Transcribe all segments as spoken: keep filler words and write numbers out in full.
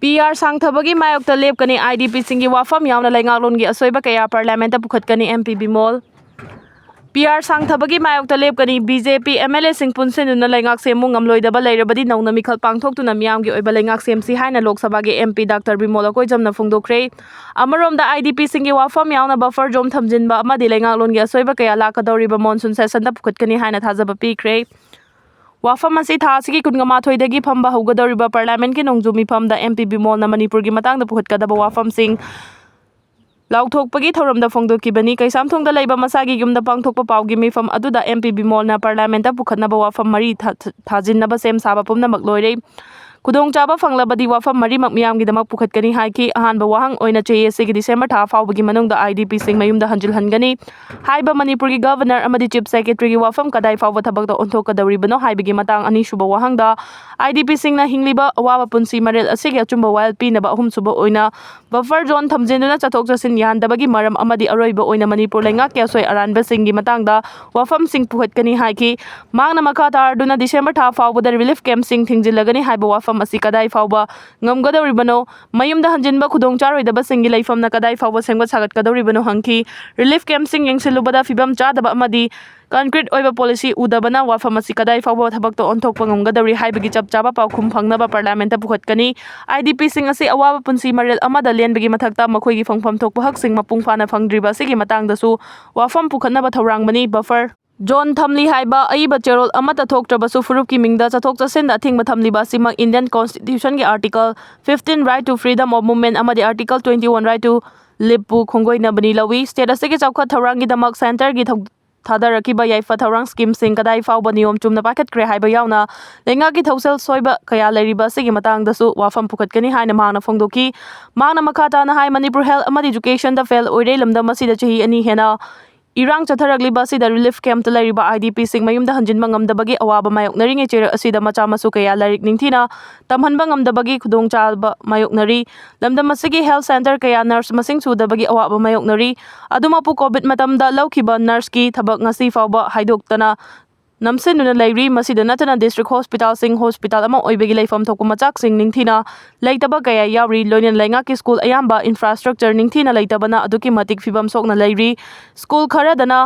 ꯄꯤ R ꯁꯥꯡꯊꯕꯒꯤ ꯃꯥꯌꯣꯛꯇ ꯂꯦꯞꯀꯅꯤ, I D ꯄꯤꯁꯤꯡꯒꯤ ꯋꯥꯐꯝ ꯌꯥꯎꯅ ꯂꯩꯉꯥꯛꯂꯣꯟꯒꯤ ꯑꯁꯣꯏꯕ ꯀꯌꯥ ꯄꯥꯔꯂꯤꯌꯥꯃꯦꯟꯠꯇ ꯄꯨꯈꯠꯀꯅꯤ, ꯑꯦꯝ ꯄꯤ ꯕꯤꯃꯣꯜ꯫ ꯄꯤ ꯑꯥꯔ ꯁꯥꯡꯊꯕꯒꯤ ꯃꯥꯌꯣꯛꯇ ꯂꯦꯞꯀꯅꯤ, B J P M L ꯑꯦꯁꯤꯡ ꯄꯨꯟꯁꯤꯟꯗꯨꯅ ꯂꯩꯉꯥꯛ ꯁꯦꯝꯃꯨ ꯉꯝꯂꯣꯏꯗꯕ ꯂꯩꯔꯕꯗꯤ ꯅꯧꯅ ꯃꯤꯈꯜ ꯄꯥꯡꯊꯣꯛꯇꯨꯅ ꯃꯤꯌꯥꯝꯒꯤ ꯑꯣꯏꯕ ꯂꯩꯉꯥꯛ ꯁꯦꯝꯁꯤ ꯍꯥꯏꯅ ꯂꯣꯛ ꯁꯚꯥꯒꯤ ꯑꯦꯝ ꯄꯤ ꯗꯥꯛꯇꯔ ꯕꯤꯃꯣꯜ ꯑꯀꯣꯏꯖꯝꯅ ꯐꯣꯡꯗꯣꯛꯈ꯭ꯔꯦ꯫ ꯑꯃꯔꯣꯝꯗ, ꯑꯥꯏ ꯗꯤ ꯄꯤꯁꯤꯡꯒꯤ ꯋꯥꯐꯝ ꯌꯥꯎꯅ ꯕꯐꯔ ꯖꯣꯟ ꯊꯝꯖꯤꯟꯕ ꯑꯃꯗꯤ ꯂꯩꯉꯥꯛꯂꯣꯟꯒꯤ ꯑꯁꯣꯏꯕ ꯀꯌꯥ ꯂꯥꯛꯀꯗꯧꯔꯤꯕ ꯃꯣꯟꯁꯨꯟ ꯁꯦꯁꯟꯗ ꯄꯨꯈꯠꯀꯅꯤ ꯍꯥꯏꯅ ꯊꯥꯖꯕ ꯄꯤꯈ꯭ꯔꯦ꯫ ꯋꯥꯐꯝ ꯑꯁꯤ ꯊꯥ ꯑꯁꯤꯒꯤ ꯀꯨꯟꯃꯥꯊꯣꯏꯗꯒꯤ ꯐꯝꯕ ꯍꯧꯒꯗꯧꯔꯤꯕ ꯄꯥꯔꯂꯤꯌꯥꯃꯦꯟꯠꯀꯤ ꯅꯣꯡꯖꯨ ꯃꯤꯐꯝꯗ ꯑꯦꯝ ꯄꯤ ꯕꯤꯃꯣꯜꯅ ꯃꯅꯤꯄꯨꯔꯒꯤ ꯃꯇꯥꯡꯗ ꯄꯨꯈꯠꯀꯗꯕ ꯋꯥꯐꯝꯁꯤꯡ ꯂꯥꯎꯊꯣꯛꯄꯒꯤ ꯊꯧꯔꯝꯗ ꯐꯣꯡꯗꯣꯛꯈꯤꯕꯅꯤ꯫ ꯀꯩꯁꯥꯝꯊꯣꯡꯗ ꯂꯩꯕ ꯃꯁꯥꯒꯤ ꯌꯨꯝꯗ ꯄꯥꯡꯊꯣꯛꯄ ꯄꯥꯎꯒꯤ ꯃꯤꯐꯝ ꯑꯗꯨꯗ ꯑꯦꯝ ꯄꯤ ꯕꯤꯃꯣꯜꯅ ꯄꯥꯔꯂꯤꯌꯥꯃꯦꯟꯠꯇ ꯄꯨꯈꯠꯅꯕ ꯋꯥꯐꯝ ꯃꯔꯤ ꯊꯥ-, ꯊꯥꯖꯤꯟꯅꯕ ꯁꯦꯝ ꯁꯥꯕ ꯄꯨꯝꯅꯃꯛ ꯂꯣꯏꯔꯦ꯫ ꯈꯨꯗꯣꯡꯆꯥꯕ ꯐꯪꯂꯕꯗꯤ ꯋꯥꯐꯝ ꯃꯔꯤꯃꯛ ꯃꯤꯌꯥꯝꯒꯤꯗꯃꯛ ꯄꯨꯈꯠꯀꯅꯤ ꯍꯥꯏꯈꯤ꯫ ꯑꯍꯥꯟꯕ ꯋꯥꯍꯪ ꯑꯣꯏꯅ ꯆꯍꯤ ꯑꯁꯤꯒꯤ ꯗꯤꯁꯦꯝꯕꯔ ꯊꯥ ꯐꯥꯎꯕꯒꯤ ꯃꯅꯨꯡꯗ ꯑꯥꯏ ꯗꯤ ꯄꯤꯁꯤꯡ ꯃꯌꯨꯝꯗ ꯍꯟꯖꯤꯜꯍꯟꯒꯅꯤ ꯍꯥꯏꯕ ꯃꯅꯤꯄꯨꯔꯒꯤ ꯒꯚꯔꯅꯔ ꯑꯃꯗꯤ ꯆꯤꯐ ꯁꯦꯀ꯭ꯔꯦꯇꯔꯤꯒꯤ ꯋꯥꯐꯝ ꯀꯗꯥꯏ ꯐꯥꯎꯕ ꯊꯕꯛꯇ ꯑꯣꯟꯊꯣꯛꯀꯗꯧꯔꯤꯕꯅꯣ ꯍꯥꯏꯕꯒꯤ ꯃꯇꯥꯡ꯫ ꯑꯅꯤꯁꯨꯕ ꯋꯥꯍꯪꯗ, ꯑꯥꯏ ꯗꯤ ꯄꯤꯁꯤꯡꯅ ꯍꯤꯡꯂꯤꯕ ꯑꯋꯥꯕ ꯄꯨꯟꯁꯤ ꯃꯔꯦꯜ ꯑꯁꯤꯒꯤ ꯑꯆꯨꯝꯕ ꯋꯥꯌꯦꯜ ꯄꯤꯅꯕ ꯑꯍꯨꯝꯁꯨꯕ ꯑꯣꯏꯅ ꯕꯐꯔ ꯖꯣꯟ ꯊꯝꯖꯤꯟꯗꯨꯅ ꯆꯠꯊꯣꯛ ꯆꯠꯁꯤꯟ ꯌꯥꯍꯟꯗꯕꯒꯤ ꯃꯔꯝ ꯑꯃꯗꯤ ꯑꯔꯣꯏꯕ ꯑꯣꯏꯅ ꯃꯅꯤꯄꯨꯔ ꯂꯩꯉꯥꯛꯀꯤ ꯑꯁꯣꯏ ꯑꯔꯥꯟꯕꯁꯤꯡꯒꯤ ꯃꯇꯥꯡꯗ ꯋꯥꯐꯝꯁꯤꯡ ꯄꯨꯈꯠꯀꯅꯤ ꯍꯥꯏꯈꯤ꯫ ꯃꯍꯥꯛꯅ ꯃꯈꯥ ꯇꯥꯔꯗꯨꯅ ꯗꯤꯁꯦꯝꯕꯔ ꯊꯥ ꯐꯥꯎꯕꯗ ꯔꯤꯂꯤꯐ ꯀꯦꯝꯞꯁꯤꯡ ꯊꯤꯡꯖꯤꯜꯂꯒꯅꯤ ꯍꯥꯏꯕ ꯋꯥꯐꯝ ꯑꯁꯤ ꯀꯗꯥꯏ ꯐꯥꯎꯕ ꯉꯝꯒꯗꯧꯔꯤꯕꯅꯣ? ꯃꯌꯨꯝꯗ ꯍꯟꯖꯤꯟꯕ ꯈꯨꯗꯣꯡꯆꯥꯔꯣꯏꯗꯕꯁꯤꯡꯒꯤ ꯂꯩꯐꯝꯅ ꯀꯗꯥꯏ ꯐꯥꯎꯕ ꯁꯦꯝꯒꯠ ꯁꯥꯒꯠꯀꯗꯧꯔꯤꯕꯅꯣ ꯍꯪꯈꯤ꯫ ꯔꯤꯂꯤꯐ ꯀꯦꯝꯞꯁꯤꯡ ꯌꯦꯡꯁꯤꯜꯂꯨꯕꯗ ꯐꯤꯕꯝ ꯆꯥꯗꯕ ꯑꯃꯗꯤ ꯀꯟꯀ꯭ꯔꯤꯠ ꯑꯣꯏꯕ ꯄꯣꯂꯤꯁꯤ ꯎꯗꯕꯅ ꯋꯥꯐꯝ ꯑꯁꯤ ꯀꯗꯥꯏ ꯐꯥꯎꯕ ꯊꯕꯛꯇ ꯑꯣꯟꯊꯣꯛꯄ ꯉꯝꯒꯗꯧꯔꯤ ꯍꯥꯏꯕꯒꯤ ꯆꯞ ꯆꯥꯕ ꯄꯥꯎꯈꯨꯝ ꯐꯪꯅꯕ ꯄꯥꯔꯂꯤꯌꯥꯃꯦꯟꯠꯇ ꯄꯨꯈꯠꯀꯅꯤ꯫ ꯑꯥꯏ ꯗꯤ ꯄꯤꯁꯤꯡ ꯑꯁꯤ ꯑꯋꯥꯕ ꯄꯨꯟꯁꯤ ꯃꯔꯦꯜ ꯑꯃꯗ ꯂꯦꯟꯕꯒꯤ ꯃꯊꯛꯇ ꯃꯈꯣꯏꯒꯤ ꯐꯪꯐꯝ ꯊꯣꯛꯄ ꯍꯛꯁꯤꯡ ꯃꯄꯨꯡ ꯐꯥꯅ ꯐꯪꯗ꯭ꯔꯤꯕ ꯑꯁꯤꯒꯤ ꯃꯇꯥꯡꯗꯁꯨ ꯋꯥꯐꯝ ꯄꯨꯈꯠꯅꯕ ꯊꯧꯔꯥꯡꯕꯅꯤ꯫ ꯕꯐꯔ ꯖꯣꯟ ꯊꯝꯂꯤ ꯍꯥꯏꯕ ꯑꯏꯕ ꯆꯦꯔꯣꯜ ꯑꯃꯠꯇ ꯊꯣꯛꯇ꯭ꯔꯕꯁꯨ ꯐꯨꯔꯨꯞꯀꯤ ꯃꯤꯡꯗ ꯆꯠꯊꯣꯛ ꯆꯠꯁꯤꯟꯗ ꯑꯊꯤꯡꯕ ꯊꯝꯂꯤꯕ ꯑꯁꯤꯃꯛ ꯏꯟꯗꯤꯌꯟ ꯀꯣꯟꯁꯇꯤꯇ꯭ꯌꯨꯁꯟꯒꯤ article fifteen, right to freedom of movement ꯑꯃꯗꯤ ꯑꯥꯔꯇꯤꯀꯜ twenty-one, right to ꯂꯤꯞꯄꯨ ꯈꯣꯡꯒꯣꯏꯅꯕꯅꯤ ꯂꯧꯏ꯫ ꯁ꯭ꯇꯦꯠ ꯑꯁꯤꯒꯤ ꯆꯥꯎꯈꯠ ꯊꯧꯔꯥꯡꯒꯤꯗꯃꯛ ꯁꯦꯟꯇꯔꯒꯤ ꯊꯧ-, ꯊꯥꯗꯔꯛꯈꯤꯕ ꯌꯥꯏꯐ ꯊꯧꯔꯥꯡ ꯁ꯭ꯀꯤꯝꯁꯤꯡ ꯀꯗꯥꯏ ꯐꯥꯎꯕ ꯅꯤꯌꯣꯝ ꯆꯨꯝꯅ ꯄꯥꯏꯈꯠꯈ꯭ꯔꯦ ꯍꯥꯏꯕ ꯌꯥꯎꯅ ꯂꯩꯉꯥꯛꯀꯤ ꯊꯧꯁꯤꯜ ꯁꯣꯏꯕ ꯀꯌꯥ ꯂꯩꯔꯤꯕ ꯑꯁꯤꯒꯤ ꯃꯇꯥꯡꯗꯁꯨ ꯋꯥꯐꯝ ꯄꯨꯈꯠꯀꯅꯤ ꯍꯥꯏꯅ ꯃꯍꯥꯛꯅ ꯐꯣꯡꯗꯣꯛꯈꯤ꯫ ꯃꯍꯥꯛꯅ ꯃꯈꯥ ꯇꯥꯅ ꯍꯥꯏ, ꯃꯅꯤꯄꯨꯔ ꯍꯦꯜꯊ ꯑꯃꯗꯤ ꯏꯖꯨꯀꯦꯁꯟꯗ ꯐꯦꯜ ꯑꯣꯏꯔꯦ꯫ ꯂꯝꯗꯝ ꯑꯁꯤꯗ ꯆꯍꯤ ꯑꯅꯤ ꯍꯦꯟꯅ ꯏꯔꯥꯡ ꯆꯠꯊꯔꯛꯂꯤꯕ ꯑꯁꯤꯗ ꯔꯤꯂꯤꯐ ꯀꯦꯝꯞꯇ ꯂꯩꯔꯤꯕ ꯑꯥꯏ ꯗꯤ ꯄꯤꯁꯤꯡ ꯃꯌꯨꯝꯗ ꯍꯟꯖꯤꯟꯕ ꯉꯝꯗꯕꯒꯤ ꯑꯋꯥꯕ ꯃꯥꯌꯣꯛꯅꯔꯤꯉꯩ ꯆꯩꯔꯛ ꯑꯁꯤꯗ ꯃꯆꯥ ꯃꯁꯨ ꯀꯌꯥ ꯂꯥꯏꯔꯤꯛ ꯅꯤꯡꯊꯤꯅ ꯇꯝꯍꯟꯕ ꯉꯝꯗꯕꯒꯤ ꯈꯨꯗꯣꯡꯆꯥꯕ ꯃꯥꯌꯣꯛꯅꯔꯤ꯫ ꯂꯝꯗꯝ ꯑꯁꯤꯒꯤ ꯍꯦꯜꯊ ꯁꯦꯟꯇꯔ ꯀꯌꯥ ꯅꯔꯁ ꯃꯁꯤꯡ ꯁꯨꯗꯕꯒꯤ ꯑꯋꯥꯕ ꯃꯥꯌꯣꯛꯅꯔꯤ꯫ ꯑꯗꯨꯃꯛꯄꯨ ꯀꯣꯚꯤꯗ ꯃꯇꯝꯗ ꯂꯧꯈꯤꯕ ꯅꯔꯁꯀꯤ ꯊꯕꯛ ꯉꯁꯤ ꯐꯥꯎꯕ ꯍꯥꯏꯗꯣꯛꯇꯅ ꯅꯝꯁꯤꯟꯗꯨꯅ ꯂꯩꯔꯤ꯫ ꯃꯁꯤꯗ ꯅꯠꯇꯅ district hospitalꯁꯤꯡ, hospital ꯑꯃ ꯑꯣꯏꯕꯒꯤ ꯂꯩꯐꯝ ꯊꯣꯛꯄ ꯃꯆꯥꯛꯁꯤꯡ ꯅꯤꯡꯊꯤꯅ ꯂꯩꯇꯕ ꯀꯌꯥ ꯌꯥꯎꯔꯤ꯫ ꯂꯣꯏꯅꯅ ꯂꯩꯉꯥꯛꯀꯤ school ꯑꯌꯥꯝꯕ infrastructure ꯅꯤꯡꯊꯤꯅ ꯂꯩꯇꯕꯅ ꯑꯗꯨꯛꯀꯤ ꯃꯇꯤꯛ ꯐꯤꯕꯝ ꯁꯣꯛꯅ ꯂꯩꯔꯤ꯫ School ꯈꯔꯗꯅ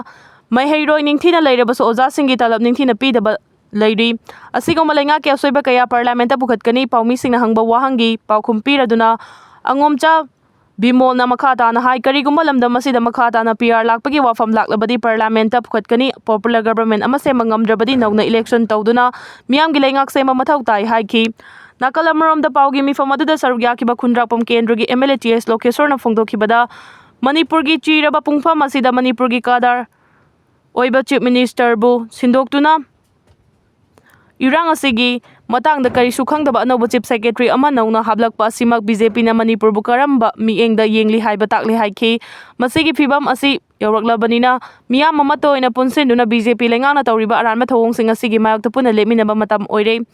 ꯃꯍꯩꯔꯣꯏ ꯅꯤꯡꯊꯤꯅ ꯂꯩꯔꯕꯁꯨ ꯑꯣꯖꯥꯁꯤꯡꯒꯤ ꯇꯂꯕ ꯅꯤꯡꯊꯤꯅ ꯄꯤꯗꯕ ꯂꯩꯔꯤ꯫ ꯑꯁꯤꯒꯨꯝꯕ ꯂꯩꯉꯥꯛꯀꯤ ꯑꯁꯣꯏꯕ ꯀꯌꯥ Parliamentꯇ ꯄꯨꯈꯠꯀꯅꯤ꯫ ꯄꯥꯎꯃꯤꯁꯤꯡꯅ ꯍꯪꯕ ꯋꯥꯍꯪꯒꯤ ꯄꯥꯎꯈꯨꯝ ꯄꯤꯔꯗꯨꯅ ꯑꯉꯣꯝꯆꯥ ꯕꯤꯃꯣꯜꯅ ꯃꯈꯥ ꯇꯥꯅ ꯍꯥꯏ, ꯀꯔꯤꯒꯨꯝꯕ ꯂꯝꯗꯝ ꯑꯁꯤꯗ ꯃꯈꯥ ꯇꯥꯅ PR ꯂꯥꯛꯄꯒꯤ ꯋꯥꯐꯝ ꯂꯥꯛꯂꯕꯗꯤ Parliamentꯇ ꯄꯨꯈꯠꯀꯅꯤ꯫ Popular government ꯑꯃ ꯁꯦꯝꯕ ꯉꯝꯗ꯭ꯔꯕꯗꯤ ꯅꯧꯅ election ꯇꯧꯗꯨꯅ ꯃꯤꯌꯥꯝꯒꯤ ꯂꯩꯉꯥꯛ ꯁꯦꯝꯕ ꯃꯊꯧ ꯇꯥꯏ ꯍꯥꯏꯈꯤ꯫ ꯅꯥꯀꯜ ꯑꯃꯔꯣꯝꯗ ꯄꯥꯎꯒꯤ ꯃꯤꯐꯝ ꯑꯗꯨꯗ ꯁꯔꯨꯛ ꯌꯥꯈꯤꯕ ꯈꯨꯟꯗ꯭ꯔꯥꯛꯄꯝ ꯀꯦꯟꯗ꯭ꯔꯒꯤ MLA ꯇꯤ ꯑꯦꯁ ꯂꯣꯀꯦꯁꯣꯔꯅ ꯐꯣꯡꯗꯣꯛꯈꯤꯕꯗ, ꯃꯅꯤꯄꯨꯔꯒꯤ ꯆꯤꯔꯕ ꯄꯨꯡꯐꯝ ꯑꯁꯤꯗ ꯃꯅꯤꯄꯨꯔꯒꯤ ꯀꯥꯗꯔ ꯑꯣꯏꯕ Chief Ministerꯕꯨ ꯁꯤꯟꯗꯣꯛꯇꯨꯅ ꯏꯔꯥꯡ ꯑꯁꯤꯒꯤ ꯃꯇꯥꯡꯗ ꯀꯔꯤꯁꯨ ꯈꯪꯗꯕ ꯑꯅꯧꯕ Chief Secretary ꯑꯃ ꯅꯧꯅ ꯍꯥꯞꯂꯛꯄ ꯑꯁꯤꯃꯛ BJPꯅ ꯃꯅꯤꯄꯨꯔꯕꯨ ꯀꯔꯝꯕ ꯃꯤꯠꯌꯦꯡꯗ ꯌꯦꯡꯂꯤ ꯍꯥꯏꯕ ꯇꯥꯛꯂꯤ ꯍꯥꯏꯈꯤ꯫ ꯃꯁꯤꯒꯤ ꯐꯤꯕꯝ ꯑꯁꯤ ꯌꯧꯔꯛꯂꯕꯅꯤꯅ ꯃꯤꯌꯥꯝ ꯑꯃꯠꯇ ꯑꯣꯏꯅ ꯄꯨꯟꯁꯤꯟꯗꯨꯅ BJP ꯂꯩꯉꯥꯛꯅ ꯇꯧꯔꯤꯕ ꯑꯔꯥꯟꯕ ꯊꯧꯑꯣꯡꯁꯤꯡ ꯑꯁꯤꯒꯤ ꯃꯥꯌꯣꯛꯇ ꯄꯨꯟꯅ ꯂꯦꯞꯃꯤꯟꯅꯕ ꯃꯇꯝ ꯑꯣꯏꯔꯦ꯫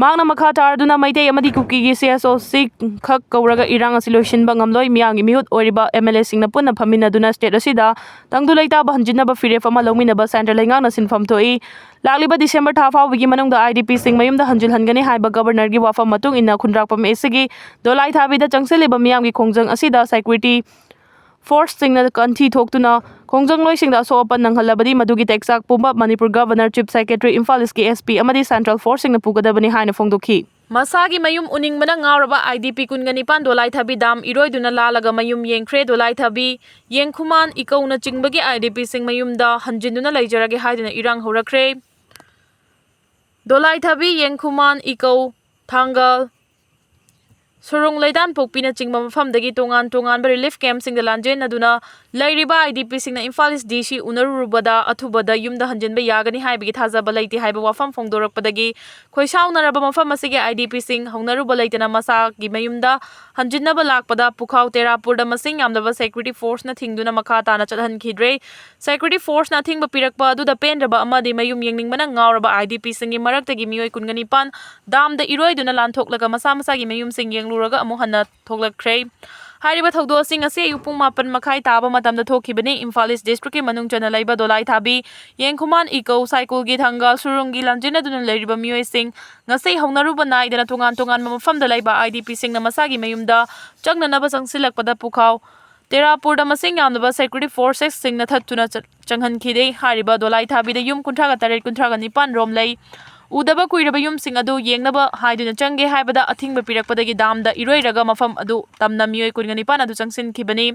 ꯃꯍꯥꯛꯅ ꯃꯈꯥ ꯇꯥꯔꯗꯨꯅ ꯃꯩꯇꯩ ꯑꯃꯗꯤ ꯀꯨꯀꯤꯒꯤ CSOꯁꯤꯡ ꯈꯛ ꯀꯧꯔꯒ ꯏꯔꯥꯡ ꯑꯁꯤ ꯂꯣꯏꯁꯤꯟꯕ ꯉꯝꯂꯣꯏ꯫ ꯃꯤꯌꯥꯝꯒꯤ ꯃꯤꯍꯨꯠ ꯑꯣꯏꯔꯤꯕ MLAꯁꯤꯡꯅ ꯄꯨꯟꯅ ꯐꯝꯃꯤꯟꯅꯗꯨꯅ state ꯑꯁꯤꯗ ꯇꯪꯗꯨ ꯂꯩꯇꯥꯕ ꯍꯟꯖꯤꯟꯅꯕ ꯐꯤꯔꯦꯞ ꯑꯃ ꯂꯧꯃꯤꯟꯅꯕ centre ꯂꯩꯉꯥꯛꯅ ꯁꯤꯟꯐꯝ ꯊꯣꯛꯏ꯫ ꯂꯥꯛꯂꯤꯕ December ꯊꯥ ꯐꯥꯎꯕꯒꯤ ꯃꯅꯨꯡꯗ IDPꯁꯤꯡ ꯃꯌꯨꯝꯗ ꯍꯟꯖꯤꯜꯍꯟꯒꯅꯤ ꯍꯥꯏꯕ Governorꯒꯤ ꯋꯥꯐꯝ ꯃꯇꯨꯡ ꯏꯟꯅ ꯈꯨꯟꯗ꯭ꯔꯥꯛꯄꯝ ꯑꯦꯁꯤꯒꯤ ꯗꯣꯂꯥꯏꯊꯥꯕꯤꯗ ꯆꯪꯁꯤꯜꯂꯤꯕ ꯃꯤꯌꯥꯝꯒꯤ ꯈꯣꯡꯖꯪ ꯑꯁꯤꯗ security forceꯁꯤꯡꯅ ꯀꯟꯊꯤ ꯊꯣꯛꯇꯨꯅ ꯈꯣꯡꯖꯪꯂꯣꯏꯁꯤꯡꯗ ꯑꯁꯣꯛ ꯑꯄꯟ ꯅꯪꯍꯜꯂꯕꯗꯤ ꯃꯗꯨꯒꯤ ꯇꯦꯛꯆꯥꯛ ꯄꯨꯝꯕ Manipur Governor, Chief Secretary, Imphal Eastꯀꯤ SP ꯑꯃꯗꯤ central forceꯁꯤꯡꯅ ꯄꯨꯒꯗꯕꯅꯤ ꯍꯥꯏꯅ ꯐꯣꯡꯗꯣꯛꯈꯤ꯫ ꯃꯁꯥꯒꯤ ꯃꯌꯨꯝ ꯎꯅꯤꯡꯕꯅ ꯉꯥꯎꯔꯕ IDP ꯀꯨꯟꯒ ꯅꯤꯄꯥꯟ ꯗꯣꯂꯥꯏꯊꯥꯕꯤ dam ꯏꯔꯣꯏꯗꯨꯅ ꯂꯥꯜꯂꯒ ꯃꯌꯨꯝ ꯌꯦꯡꯈ꯭ꯔꯦ꯫ ꯗꯣꯂꯥꯏꯊꯥꯕꯤ ꯌꯦꯡꯈꯨꯃꯥꯟ ꯏꯀꯧꯅꯆꯤꯡꯕꯒꯤ IDPꯁꯤꯡ ꯃꯌꯨꯝꯗ ꯍꯟꯖꯤꯟꯗꯨꯅ ꯂꯩꯖꯔꯒꯦ ꯍꯥꯏꯗꯨꯅ ꯏꯔꯥꯡ ꯍꯧꯔꯛꯈ꯭ꯔꯦ꯫ ꯗꯣꯂꯥꯏꯊꯥꯕꯤ, ꯌꯦꯡꯈꯨꯃꯥꯟ ꯏꯀꯧ, ꯊꯥꯡꯒꯜ, ꯁꯨꯔꯨꯡ, ꯂꯩꯗꯥꯟꯄꯣꯛꯄꯤꯅꯆꯤꯡꯕ ꯃꯐꯝꯗꯒꯤ ꯇꯣꯉꯥꯟ ꯇꯣꯉꯥꯟꯕ relief campꯁꯤꯡꯗ ꯂꯥꯟꯖꯦꯟꯅꯗꯨꯅ ꯂꯩꯔꯤꯕ IDPꯁꯤꯡꯅ ꯏꯝꯐꯥꯜ East DC ꯎꯅꯔꯨꯕꯗ ꯑꯊꯨꯕꯗ ꯌꯨꯝꯗ ꯍꯟꯖꯤꯟꯕ ꯌꯥꯒꯅꯤ ꯍꯥꯏꯕꯒꯤ ꯊꯥꯖꯕ ꯂꯩꯇꯦ ꯍꯥꯏꯕ ꯋꯥꯐꯝ ꯐꯣꯡꯗꯣꯔꯛꯄꯗꯒꯤ ꯈꯣꯏꯁꯥꯎꯅꯔꯕ ꯃꯐꯝ ꯑꯁꯤꯒꯤ IDPꯁꯤꯡ ꯍꯧꯅꯔꯨꯕ ꯂꯩꯇꯅ ꯃꯁꯥꯒꯤ ꯃꯌꯨꯝꯗ ꯍꯟꯖꯤꯟꯅꯕ ꯂꯥꯛꯄꯗ ꯄꯨꯈꯥꯎ ꯇꯦꯔꯥꯄꯨꯔꯗ ꯃꯁꯤꯡ ꯌꯥꯝꯂꯕ security forceꯅ ꯊꯤꯡꯗꯨꯅ ꯃꯈꯥ ꯇꯥꯅ ꯆꯠꯍꯟꯈꯤꯗ꯭ꯔꯦ꯫ Security forceꯅ ꯑꯊꯤꯡꯕ ꯄꯤꯔꯛꯄ ꯑꯗꯨꯗ ꯄꯦꯟꯗ꯭ꯔꯕ ꯑꯃꯗꯤ ꯃꯌꯨꯝ ꯌꯦꯡꯅꯤꯡꯕꯅ ꯉꯥꯎꯔꯕ IDPꯁꯤꯡꯒꯤ ꯃꯔꯛꯇꯒꯤ ꯃꯤꯑꯣꯏ ꯀꯨꯟꯒ ꯅꯤꯄꯥꯟ damꯗ ꯏꯔꯣꯏꯗꯨꯅ ꯂꯥꯟꯊꯣꯛꯂꯒ ꯃꯁꯥ ꯃꯁꯥꯒꯤ ꯃꯌꯨꯝꯁꯤꯡ ꯌꯦꯡꯂꯨꯔꯒ ꯑꯃꯨꯛ ꯍꯟꯅ ꯊꯣꯛꯂꯛꯈ꯭ꯔꯦ꯫ ꯍꯥꯏꯔꯤꯕ ꯊꯧꯗꯣꯛ ꯑꯁꯤ ꯉꯁꯤ ꯑꯌꯨꯛ ꯄꯨꯡ ꯃꯥꯄꯟ ꯃꯈꯥꯏ ꯇꯥꯕ ꯃꯇꯝꯗ ꯊꯣꯛꯈꯤꯕꯅꯤ꯫ ꯏꯝꯐꯥꯜ ꯏꯁ ꯗꯤꯁꯇ꯭ꯔꯤꯛꯀꯤ ꯃꯅꯨꯡ ꯆꯟꯅ ꯂꯩꯕ ꯗꯣꯂꯥꯏ ꯊꯥꯕꯤ, ꯌꯦꯡꯈꯨꯃꯥꯟ ꯏꯀꯧ, ꯁꯥꯏꯀꯨꯜꯒꯤ ꯊꯪꯒ ꯁꯨꯔꯨꯡꯒꯤ ꯂꯝꯖꯤꯟ ꯑꯗꯨꯅ ꯂꯩꯔꯤꯕ ꯃꯤꯑꯣꯏꯁꯤꯡ ꯉꯁꯤ ꯍꯧꯅꯔꯨꯕ ꯅꯥꯏꯗꯅ ꯇꯣꯉꯥꯟ ꯇꯣꯉꯥꯟꯕ ꯃꯐꯝꯗ ꯂꯩꯕ IDPꯁꯤꯡꯅ ꯃꯁꯥꯒꯤ ꯃꯌꯨꯝꯗ ꯆꯪꯅꯅꯕ ꯆꯪꯁꯤꯜꯂꯛꯄꯗ ꯄꯨꯈꯥꯎ ꯇꯦꯔꯥꯄꯨꯔꯗ ꯃꯁꯤꯡ ꯌꯥꯝꯂꯕ security forcesꯁꯤꯡꯅ ꯊꯠꯇꯨꯅ ꯆ-, ꯆꯪꯍꯟꯈꯤꯗꯦ꯫ ꯍꯥꯏꯔꯤꯕ ꯗꯣꯂꯥꯏ ꯊꯥꯕꯤꯗ ꯌꯨꯝ ꯀꯨꯟꯊ꯭ꯔꯥꯒ ꯇꯔꯦꯠ, ꯀꯨꯟꯊ꯭ꯔꯥꯒ ꯅꯤꯄꯥꯟ ꯔꯣꯝ ꯂꯩ꯫ ꯎꯗꯕ ꯀꯨꯏꯔꯕ ꯌꯨꯝꯁꯤꯡ ꯑꯗꯨ ꯌꯦꯡꯅꯕ ꯍꯥꯏꯗꯨꯅ ꯆꯪꯒꯦ ꯍꯥꯏꯕꯗ ꯑꯊꯤꯡꯕ ꯄꯤꯔꯛꯄꯗꯒꯤ ꯗꯥꯝꯗ ꯏꯔꯣꯏꯔꯒ ꯃꯐꯝ ꯑꯗꯨ ꯇꯝꯅ ꯃꯤꯑꯣꯏ ꯀꯨꯟꯒ ꯅꯤꯄꯥꯟ ꯑꯗꯨ ꯆꯪꯁꯤꯟꯈꯤꯕꯅꯤ꯫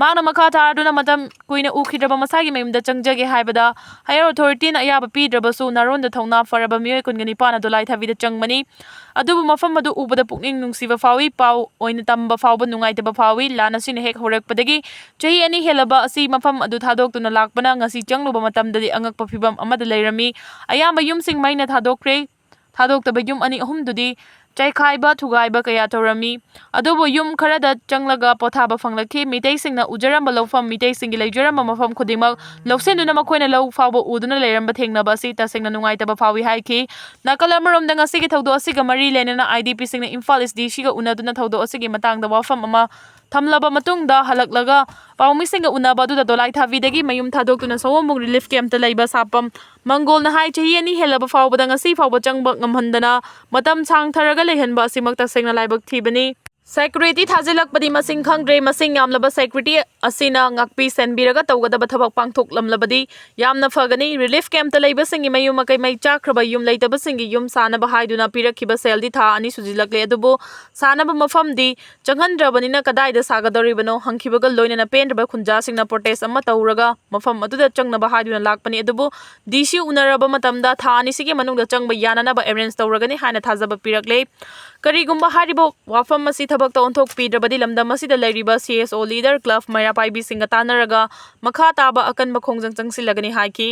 ꯃꯍꯥꯛꯅ ꯃꯈꯥ ꯇꯥꯔꯗꯨꯅ ꯃꯇꯝ ꯀꯨꯏꯅ ꯎꯈꯤꯗ꯭ꯔꯕ ꯃꯁꯥꯒꯤ ꯃꯌꯨꯝꯗ ꯆꯪꯖꯒꯦ ꯍꯥꯏꯕꯗ higher authorityꯅ ꯑꯌꯥꯕ ꯄꯤꯗ꯭ꯔꯕꯁꯨ ꯅꯥꯔꯣꯟꯗ ꯊꯧꯅꯥ ꯐꯔꯕ ꯃꯤꯑꯣꯏ ꯀꯨꯟꯒ ꯅꯤꯄꯥꯟ ꯑꯗꯨ ꯂꯥꯏ ꯊꯥꯕꯤꯗ ꯆꯪꯕꯅꯤ꯫ ꯑꯗꯨꯕꯨ ꯃꯐꯝ ꯑꯗꯨ ꯎꯕꯗ ꯄꯨꯛꯅꯤꯡ ꯅꯨꯡꯁꯤꯕ ꯐꯥꯎꯏ, ꯄꯥꯎ ꯑꯣꯏꯅ ꯇꯝꯕ ꯐꯥꯎꯕ ꯅꯨꯡꯉꯥꯏꯇꯕ ꯐꯥꯎꯏ꯫ ꯂꯥꯟ ꯑꯁꯤꯅ ꯍꯦꯛ ꯍꯧꯔꯛꯄꯗꯒꯤ ꯆꯍꯤ ꯑꯅꯤ ꯍꯦꯜꯂꯕ ꯑꯁꯤ ꯃꯐꯝ ꯑꯗꯨ ꯊꯥꯗꯣꯛꯇꯨꯅ ꯂꯥꯛꯄꯅ ꯉꯁꯤ ꯆꯪꯂꯨꯕ ꯃꯇꯝꯗꯗꯤ ꯑꯉꯛꯄ ꯐꯤꯚꯝ ꯑꯃꯗ ꯂꯩꯔꯝꯃꯤ꯫ ꯑꯌꯥꯝꯕ ꯌꯨꯝꯁꯤꯡ ꯃꯩꯅ ꯊꯥꯗꯣꯛꯈ꯭ꯔꯦ꯫ ꯊꯥꯗꯣꯛꯇꯕ ꯌꯨꯝ ꯑꯅꯤ ꯑꯍꯨꯝꯗꯨꯗꯤ ꯆꯥꯏꯈꯥꯏꯕ ꯊꯨꯒꯥꯏꯕ ꯀꯌꯥ ꯇꯧꯔꯝꯃꯤ꯫ ꯑꯗꯨꯕꯨ ꯌꯨꯝ ꯈꯔꯗ ꯆꯪꯂꯒ ꯄꯣꯊꯥꯕ ꯐꯪꯂꯛꯈꯤ꯫ ꯃꯤꯇꯩꯁꯤꯡꯅ ꯎꯖꯔꯝꯕ ꯂꯧꯐꯝ, ꯃꯤꯇꯩꯁꯤꯡꯒꯤ ꯂꯩꯖꯔꯝꯕ ꯃꯐꯝ ꯈꯨꯗꯤꯡꯃꯛ ꯂꯧꯁꯤꯟꯗꯨꯅ ꯃꯈꯣꯏꯅ ꯂꯧ ꯐꯥꯎꯕ ꯎꯗꯨꯅ ꯂꯩꯔꯝꯕ ꯊꯦꯡꯅꯕ ꯑꯁꯤ ꯇꯁꯦꯡꯅ ꯅꯨꯡꯉꯥꯏꯇꯕ ꯐꯥꯎꯏ ꯍꯥꯏꯈꯤ꯫ ꯅꯥꯀꯜ ꯑꯃꯔꯣꯝꯗ ꯉꯁꯤꯒꯤ ꯊꯧꯗꯣꯛ ꯑꯁꯤꯒ ꯃꯔꯤ ꯂꯩꯅꯅ IDPꯁꯤꯡꯅ ꯏꯝꯐꯥꯜ ꯏꯁ DCꯒ ꯎꯅꯗꯨꯅ ꯊꯧꯗꯣꯛ ꯑꯁꯤꯒꯤ ꯃꯇꯥꯡꯗ ꯋꯥꯐꯝ ꯑꯃ ꯊꯝꯂꯕ ꯃꯇꯨꯡꯗ ꯍꯜꯂꯛꯂꯒ ꯄꯥꯎꯃꯤꯁꯤꯡꯒ ꯎꯅꯕ ꯑꯗꯨꯗ ꯗꯣꯂꯥꯏ ꯊꯥꯕꯤꯗꯒꯤ ꯃꯌꯨꯝ ꯊꯥꯗꯣꯛꯇꯨꯅ ꯁꯑꯣꯝꯕꯨꯡ relief campꯇ ꯂꯩꯕ ꯁꯥꯄꯝ ꯃꯪꯒꯣꯜꯅ ꯍꯥꯏ, ꯆꯍꯤ ꯑꯅꯤ ꯍꯦꯜꯂꯕ ꯐꯥꯎꯕꯗ ꯉꯁꯤ ꯐꯥꯎꯕ ꯆꯪꯕ ꯉꯝꯍꯟꯗꯅ ꯃꯇꯝ ꯁꯥꯡꯊꯔꯒ ꯂꯩꯍꯟꯕ ꯑꯁꯤꯃꯛ ꯇꯁꯦꯡꯅ ꯂꯥꯏꯕꯛ ꯊꯤꯕꯅꯤ꯫ Security ꯊꯥꯖꯤꯜꯂꯛꯄꯗꯤ ꯃꯁꯤꯡ ꯈꯪꯗ꯭ꯔꯦ꯫ ꯃꯁꯤꯡ ꯌꯥꯝꯂꯕ security ꯑꯁꯤꯅ ꯉꯥꯛꯄꯤ ꯁꯦꯟꯕꯤꯔꯒ ꯇꯧꯒꯗꯕ ꯊꯕꯛ ꯄꯥꯡꯊꯣꯛꯂꯝꯂꯕꯗꯤ ꯌꯥꯝꯅ ꯐꯒꯅꯤ꯫ Relief campꯇ ꯂꯩꯕꯁꯤꯡꯒꯤ ꯃꯌꯨꯝ ꯃꯀꯩ ꯃꯩ ꯆꯥꯛꯈ꯭ꯔꯕ ꯌꯨꯝ ꯂꯩꯇꯕꯁꯤꯡꯒꯤ ꯌꯨꯝ ꯁꯥꯅꯕ ꯍꯥꯏꯗꯨꯅ ꯄꯤꯔꯛꯈꯤꯕ ꯁꯦꯜꯗꯤ ꯊꯥ ꯑꯅꯤ ꯁꯨꯖꯤꯜꯂꯛꯂꯦ, ꯑꯗꯨꯕꯨ ꯁꯥꯅꯕ ꯃꯐꯝꯗꯤ ꯆꯪꯍꯟꯗ꯭ꯔꯕꯅꯤꯅ ꯀꯗꯥꯏꯗ ꯁꯥꯒꯗꯧꯔꯤꯕꯅꯣ ꯍꯪꯈꯤꯕꯒ ꯂꯣꯏꯅꯅ ꯄꯦꯟꯗ꯭ꯔꯕ ꯈꯨꯟꯖꯥꯁꯤꯡꯅ protest ꯑꯃ ꯇꯧꯔꯒ ꯃꯐꯝ ꯑꯗꯨꯗ ꯆꯪꯅꯕ ꯍꯥꯏꯗꯨꯅ ꯂꯥꯛꯄꯅꯤ꯫ ꯑꯗꯨꯕꯨ DC ꯎꯅꯔꯕ ꯃꯇꯝꯗ ꯊꯥ ꯑꯅꯤꯁꯤꯒꯤ ꯃꯅꯨꯡꯗ ꯆꯪꯕ ꯌꯥꯅꯅꯕ arrange ꯇꯧꯔꯒꯅꯤ ꯍꯥꯏꯅ ꯊꯥꯖꯕ ꯄꯤꯔꯛꯂꯦ꯫ ꯀꯔꯤꯒꯨꯝꯕ ꯍꯥꯏꯔꯤꯕ ꯋꯥꯐꯝ ꯑꯁꯤ ꯊꯕꯛꯇ ꯑꯣꯟꯊꯣꯛꯄꯤꯗ꯭ꯔꯕꯗꯤ ꯂꯝꯗꯝ ꯑꯁꯤꯗ ꯂꯩꯔꯤꯕ CSO leader, club, ꯃꯩꯔꯥ ꯄꯥꯏꯕꯤꯁꯤꯡꯒ ꯇꯥꯟꯅꯔꯒ ꯃꯈꯥ ꯇꯥꯕ ꯑꯀꯟꯕ ꯈꯣꯡꯖꯪ ꯆꯪꯁꯤꯜꯂꯒꯅꯤ ꯍꯥꯏꯈꯤ꯫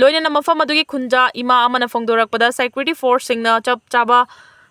ꯂꯣꯏꯅꯅ ꯃꯐꯝ ꯑꯗꯨꯒꯤ ꯈꯨꯟꯖꯥ ꯏꯃꯥ ꯑꯃꯅ ꯐꯣꯡꯗꯣꯔꯛꯄꯗ security forceꯁꯤꯡꯅ ꯆꯞ ꯆꯥꯕ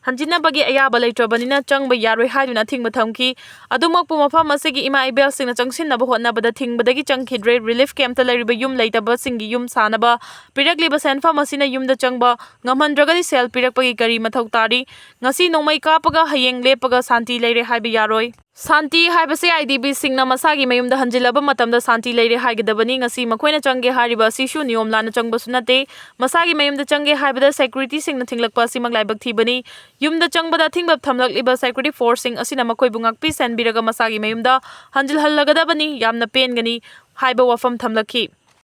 ꯍꯟꯖꯤꯟꯅꯕꯒꯤ ꯑꯌꯥꯕ ꯂꯩꯇ꯭ꯔꯕꯅꯤꯅ ꯆꯪꯕ ꯌꯥꯔꯣꯏ ꯍꯥꯏꯗꯨꯅ ꯑꯊꯤꯡꯕ ꯊꯝꯈꯤ꯫ ꯑꯗꯨꯃꯛꯄꯨ ꯃꯐꯝ ꯑꯁꯤꯒꯤ ꯏꯃꯥ ꯏꯕꯦꯜꯁꯤꯡꯅ ꯆꯪꯁꯤꯟꯅꯕ ꯍꯣꯠꯅꯕꯗ ꯊꯤꯡꯕꯗꯒꯤ ꯆꯪꯈꯤꯗ꯭ꯔꯦ꯫ Relief campꯇ ꯂꯩꯔꯤꯕ ꯌꯨꯝ ꯂꯩꯇꯕꯁꯤꯡꯒꯤ ꯌꯨꯝ ꯁꯥꯅꯕ ꯄꯤꯔꯛꯂꯤꯕ ꯁꯦꯟꯐꯝ ꯑꯁꯤꯅ ꯌꯨꯝꯗ ꯆꯪꯕ ꯉꯝꯍꯟꯗ꯭ꯔꯒꯗꯤ ꯁꯦꯜ ꯄꯤꯔꯛꯄꯒꯤ ꯀꯔꯤ ꯃꯊꯧ ꯇꯥꯔꯤ? ꯉꯁꯤ ꯅꯣꯡꯃꯩ ꯀꯥꯞꯄꯒ ꯍꯌꯦꯡ ꯂꯦꯞꯄꯒ ꯁꯥꯟꯇꯤ ꯂꯩꯔꯦ ꯍꯥꯏꯕ ꯌꯥꯔꯣꯏ꯫ ꯁꯥꯟꯇꯤ ꯍꯥꯏꯕꯁꯤ IDPꯁꯤꯡꯅ ꯃꯁꯥꯒꯤ ꯃꯌꯨꯝꯗ ꯍꯟꯖꯤꯜꯂꯕ ꯃꯇꯝꯗ ꯁꯥꯟꯇꯤ ꯂꯩꯔꯦ ꯍꯥꯏꯒꯗꯕꯅꯤ꯫ ꯉꯁꯤ ꯃꯈꯣꯏꯅ ꯆꯪꯒꯦ ꯍꯥꯏꯔꯤꯕ ꯑꯁꯤꯁꯨ ꯅꯤꯌꯣꯝ ꯂꯥꯟꯅ ꯆꯪꯕꯁꯨ ꯅꯠꯇꯦ꯫ ꯃꯁꯥꯒꯤ ꯃꯌꯨꯝꯗ ꯆꯪꯒꯦ ꯍꯥꯏꯕꯗ securityꯁꯤꯡꯅ ꯊꯤꯡꯂꯛꯄ ꯑꯁꯤꯃꯛ ꯂꯥꯏꯕꯛ ꯊꯤꯕꯅꯤ꯫ ꯌꯨꯝꯗ ꯆꯪꯕꯗ ꯑꯊꯤꯡꯕ ꯊꯝꯂꯛꯂꯤꯕ security forceꯁꯤꯡ ꯑꯁꯤꯅ ꯃꯈꯣꯏꯕꯨ ꯉꯥꯛꯄꯤ ꯁꯦꯟꯕꯤꯔꯒ ꯃꯁꯥꯒꯤ ꯃꯌꯨꯝꯗ ꯍꯟꯖꯤꯜꯍꯜꯂꯒꯗꯕꯅꯤ꯫ ꯌꯥꯝꯅ ꯄꯦꯟꯒꯅꯤ ꯍꯥꯏꯕ ꯋꯥꯐꯝ ꯊꯝꯂꯛꯈꯤ꯫